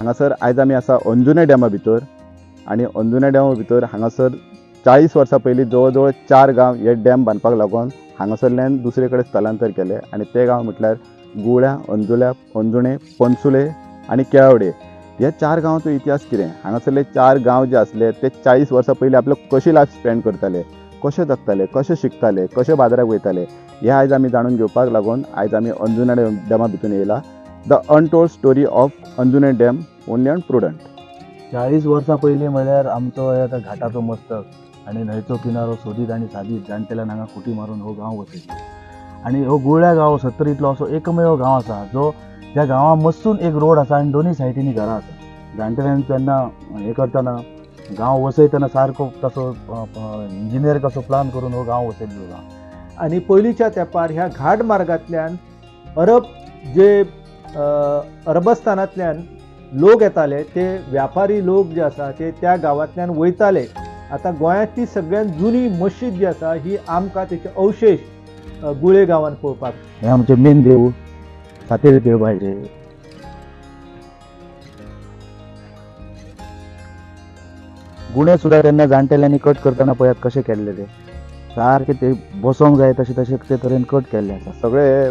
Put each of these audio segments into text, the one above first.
हांगासर आयज आमी आसा अंजुणे डॅमा भितर आनी अंजुणे डॅमा भितर हांगासर 40 वर्सां पयलीं जवळ जवळ 4 गांव हे डॅम बांदपाक लागून हांगासरल्यान दुसरे कडेन स्थलांतर केलें आनी ते गांव म्हटल्यार गुळ्या, अंजुल्या, अंजुणे, पणसुले आनी केळवडे. ह्या 4 गांवांचो इतिहास कितें, हांगासरले 4 गांव जे आसले ते 40 वर्सां पयलीं आपलो कशी लायफ स्पेंड करताले, कशे जगताले, कशे शिकताले, कशे बाजाराक वयताले, हे आयज आमी जाणून घेवपाक लागून आयज आमी अंजुणे डॅमा भितून येयला. The untold story of Anjunem dam only on Prudent. 40 वर्सां पयलीं म्हळ्यार आमचो हे आतां घाटाचो मस्तक आनी न्हंयचो किनारो सोदीत आनी सादीत जाणटेल्यान हांगा खुटी मारून हो गांव वसयलो. आनी हो गुळ्या गांव सत्तरींतलो असो एकमेव गांव आसा जो ज्या गांवा मस्तून एक रोड आसा आनी दोनूय सायडींनी घरां आसा. जाणटेल्यान तेन्ना हें करतना गांव वसयतना सारको तसो इंजिनियर कसो प्लान करून हो गांव वसयल्लो गांव. आनी पयलींच्या तेंपार ह्या घाट मार्गांतल्यान अरब जे अरबस्तानांतल्यान लोक येताले ते व्यापारी लोक जे आसा ते त्या गांवांतल्यान वयताले. आतां गोंयांतली सगळ्यात जुनी मशीद जी आसा ही आमकां तेचे अवशेश गुळे गांवांत पळोवपाक. हें आमचें मेन देवूळ सातेरी देवबायचें. गुणे सुद्दां तेन्ना जाणटेल्यांनी कट करतना पळयात कशें केल्ले ते सारके ते बसोंक जाय तशें तशें ते तरेन कट केल्ले आसा. सगळे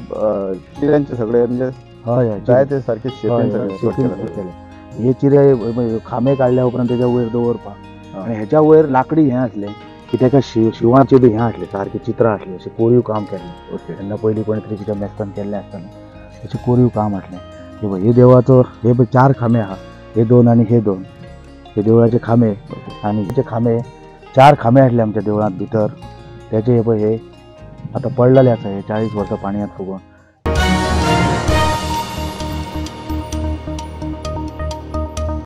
चिऱ्यांचे सगळे म्हणजे हय हय जाय ते सारके शेपीन केले. हे चिरे खांबे काडल्या उपरांत तेच्या वयर दवरपाक आनी हेच्या वयर लाकडी हें आसलें की तेका शिवाचें बी हें आसलें, सारकें चित्रां आसलीं, अशें कोरीव काम केल्लें. तेन्ना पयलीं कोणी तरी कितें मेस्तान केल्लें आसतना तशें कोरीव काम आसलें. हे पळय हे देवाचो हे पळय 4 खांबे आहा, हे 2 आनी हे 2 हे देवळाचे खांबे. आनी हेचे खांबे 4 खांबे आसले आमच्या देवळांत भितर. तेचे हे पळय हे आतां पडलेले आसा, हे 40 वर्सां पाणयांत फुगोवन.